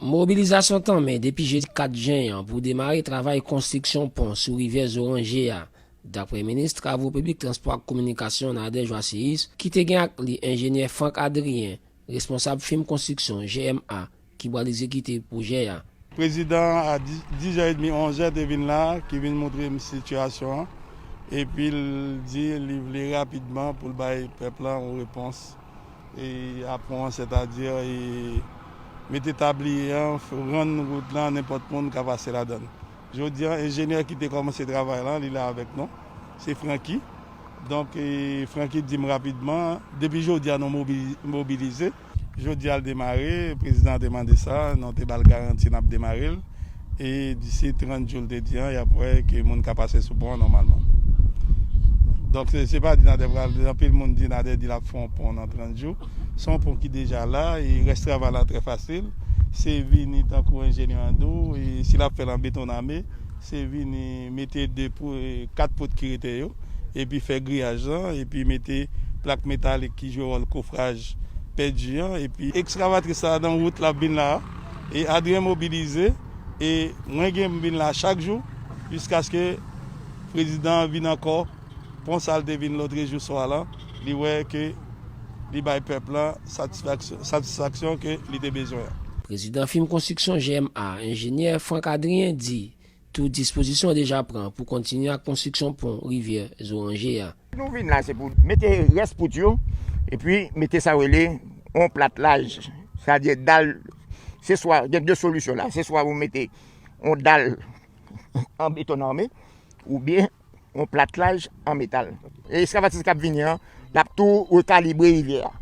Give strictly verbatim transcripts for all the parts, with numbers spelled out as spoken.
Mobilizasyon tanmen depi jedi kat jen an pou demare travay konstriksyon pon sou rivyè Zoranje a, dapre minis travo piblik, transpò ak kominikasyon Nadège Joasséus, ki te gen ak li enjenyè Franck Adrien, responsab fim konstriksyon G M A, ki pral egzekite pwojè a. Prezidan a dis, dis è edmi, onz è te vin la, ki vin montre m sitiyasyon an, epi l di li vle rapidman pou l bay pèp la yon repons. E apre, sètadi, e mete tabliye an, f, rann wout lan, nenpòt moun ka pase ladan l. Jodi a, enjenyè ki te kòmanse travay lan, li la avèk nou. Se Francky. Donk, e, Francky di m rapidman, depi jodi a, nou mobi, mobilize. Jodi a, l demare, prezidan an te mande sa, nou te ba l garanti n ap demare l. E disi trant jou, l te di an, y ap wè ke moun ka pase sou pon an nòmalman. Donk, se, se pa di Nader pral, anpil moun di Nader di l ap fè yon pon nan trant jou. Se yon pon ki deja la, e rès travay la trè fasil. Se vini tankou enjenyè an di w, e si l ap fè l an beton ame, se vini mete de pou, e, kat pout ki rete yo, epi fè griyaj lan, epi mete plak metalik ki jwe wòl kofraj pèdi an, epi ekskavatris la nan wout l ap vin la a, e Adrien mobilize, e mwen gen m vin la chak jou, jiskaske prezidan an vin ankò, pon sa l te vin lòtrejou swa lan, li wè ke li bay pèp lan satisfaksyon, satisfaksyon ke li te bezwen an. Prezidan fim konstriksyon G M A, enjenyè Franck Adrien, di tout dispozisyon deja pran pou kontinye ak konstriksyon pon rivyè Zoranje a. Nou vin la, se pou mete rès pout yo, epi mete sa yo rele yon platlaj, sètadi dal. Se swa, gen de solisyon la, se swa ou mete yon dal an beton ame, oubyen yon platlaj an metal. E ekskavatris k ap vini an, l ap tou rekalibre rivyè a.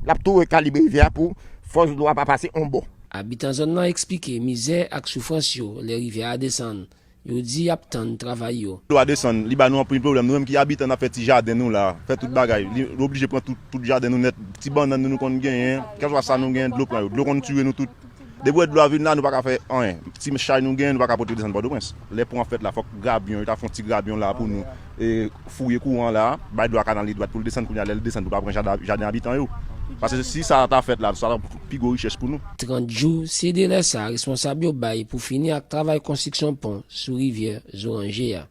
L ap tou rekalibre rivyè a pou fòs dlo a pa pase yon bò. Abitan zòn nan eksplike mizè ak soufrans yo lè rivyè a desann. Yo di y ap tann travay yo. Dlo a desann, li ba nou anpil pwoblèm. Nou menm ki abitan, n ap fè ti jaden nou la, fè tout bagay. Li, li oblije pran tout, tout jaden nou nèt. Ti bannann nou, nou konn genyen, kèlkeswa sa nou genyen, dlo pran yo. Dlo konn tiye nou tout. Depi w wè dlo a vin la, nou pa ka fè anyen. Ti chay nou genyen, nou pa ka pote desann Pòtoprens. Lè pon an fèt la, fòk grabyon, yo ta fè yon ti grabyon la pou nou, e, fouye kouran la, bay dlo a kanalize dwat pou l desann kounye a, lè l desann pou l pa pran jaden, jaden abitan yo. Paske si sa ta fèt la, sa ta pi gwo richès pou nou. Trant jou, se delè sa responsab yo bay pou fini ak travay konstriksyon pon sou rivyè Zoranje a.